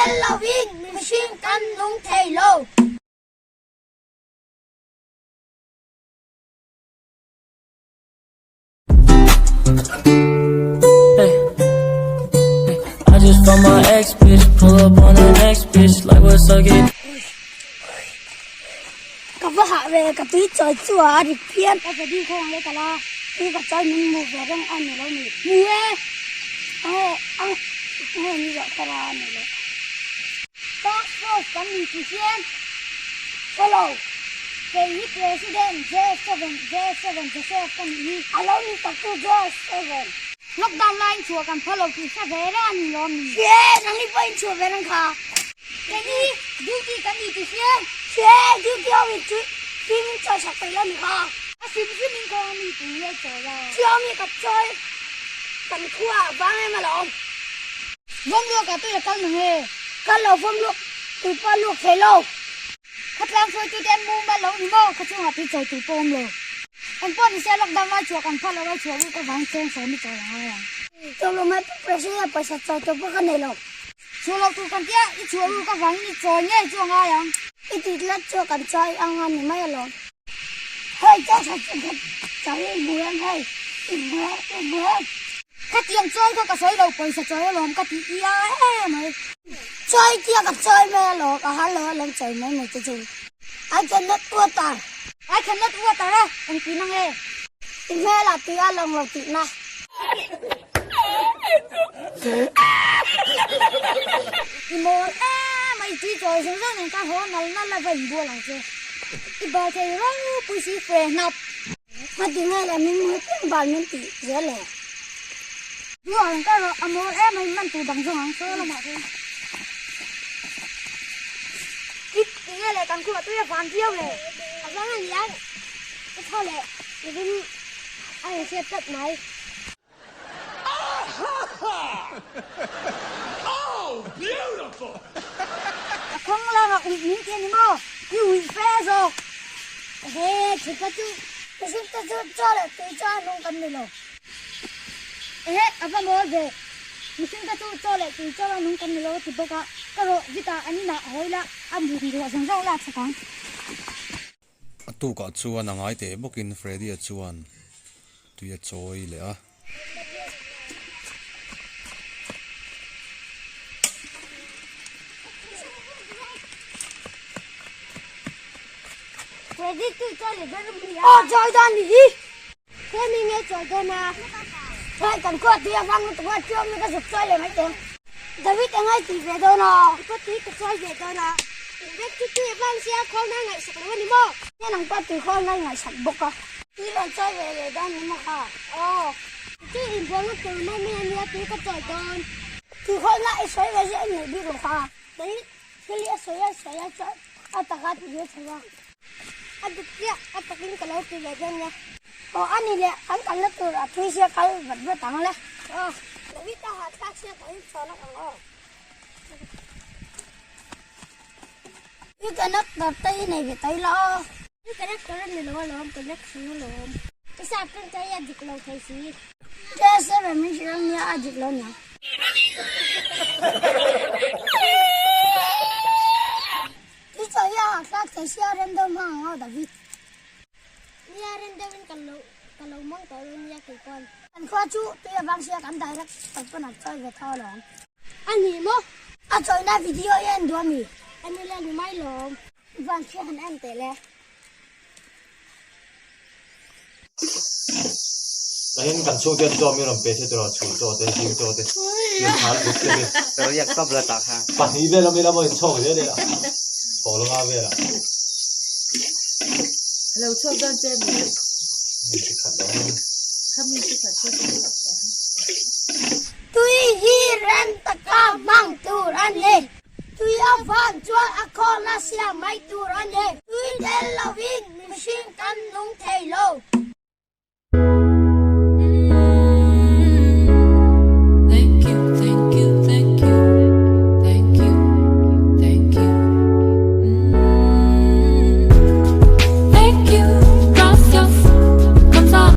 tel lovin mihring kan nung thei lo. Ka va hah ve ka tui chawi chu a rik phian. Ka zadi khawng le kala tui ka chawi min hmu ve reng a ni lo ni. Hmu e! Ange ang nge ni zawh kher a ni le. Task force kan ni ti hian follow. Kei hi President J7 J7 Joseph ka nih hi. A lo ni tak tu J7. Lockdown laiin chhuah kan pha lo tih hre ve reng a ni lawm ni? Hre, nang ni pawhin chhuah ve reng kha. Kei hi duty kan ni tih hria. Hre, duty ho in chu fim in chawi sak peih lo ni kha. A hrim hrim in kawng a mi pui nge chawi a. Chiau mi ka chawi kan khua ah vang em alawm. Vawm luak ah tui a kal nang e. Kal lo vawm luak tui pawh a luak thei lo. Khawtlang hruaitute an mumal lo ni maw? Khawchhungah tui chawi tur pawh awm lo. Engpawh ni se lockdown lai chhuah kan phal lo a chhuah ruk avangin cheng sawm i chawi a ngai ang. Chawi lo mai pawh president pawisa chawi tur pawh ka nei lo. Chhuah loh tur kan tia i chhuah ruk avangin i chawi ngei chu a ngai ang. I tih tlat chu kan chawi ang a ni mai alawm. Hei chaw tha chu ka chawi i hmu em hei i hmu em i hmu em. Khatiang chawi kha ka sawi lo pawisa chawi alawm ka tih i a emai. Chawi tia ka chawi mai alawm a har lo alawm chawi mai mai te chu. I cannot water. I cannot water a engtin ang e. I hmelah tui a lang lo tihna. I mawl em a, i tui chawi zawng zawng nen khan haw nal nal a va inbual ang che. I bal thei ropui si fre hnap. Ka ti nge le min hmu piang bal min tih zel le. Duh ang ka rawh a mawl em a in man tur dang zawng ang saw lamah chuan. Kip ti nge le kan khuah tui a van viau le. A vang a nia ka thaw leh i rim a inhriat tlat mai. A khawng langa uih min ti a ni maw? I uih fe zawk. He thipa chu mihring te chu chaw leh tui chaw a nung kan ni lo. Ehe, a va mawl ve. Mihring te chu chaw leh tui chaw a nung kan ni lo a ti bawk a. Ka rawh vita an inah a hawi la, a mut ruah zawng zawng lak sak ang. A tukah chuan a ngai teh bawkin Freddy-a chuan tui a chawi leh a. Freddy tui chawi leh dawn a Aw chawi dawn ni hi. He mi nge chawi dawn a. Hei kan khua tui avang lutuk a chuang mi ka zuk chawi leh mai teh. David engai tui ve dawn a. I pawh tui ka chawi ve dawn a. Bag chu tui avang sia khawl nai ngaihsak lo a ni maw? Nge nang pawh tui khawl nai ngaihsak bawk a. Tui rawn chawi ve leh dawn ni maw kha? Aw. Tui inbualna tur mai mai a nia tui ka chawi dawn. Tui khawl na i sawi ve zia i neih bik lo kha. David thil hi a sawi a sawi a chuan a taka ti ve chho a. A dik chiah a takin ka lo ti ve dawn nia. Aw a ni leh kan kalna tur a thui sia kal vat vat ang le. Aw David a hahthlak sia ka inchhawn ang ang aw. I connector te hi nei ve ta ila aw. I connector a ni lo alawm connection alawm. I sap ṭawng te hi a dik lo thei si. J7 min hrilh ang nia a dik lo nia. I chaw hi a hahthlak thei sia random hmang ang aw David. Nia random in ka lo ka lo hmang tawh lo nia kei pawn. Kan khua chu tui avang sia kan direct kal pawn a chawi ve tho alawm. A ni maw? A chawina video hi a en duh ami? A ni le ni mai lawm. Van khi han en teh le. Tahin kan chhungte an chaw mi rawn pe se tiraw chhun chaw te zing chaw te pian thal kut te hi pahnih vel awm ila maw inchhawk zel ila chhawk langa vel ah. Mi chi khat lo ang. Tui hi rem taka hmang tur a ni. Tui a van chuan a khawlna siam mai tur a ni. Tui tel lovin.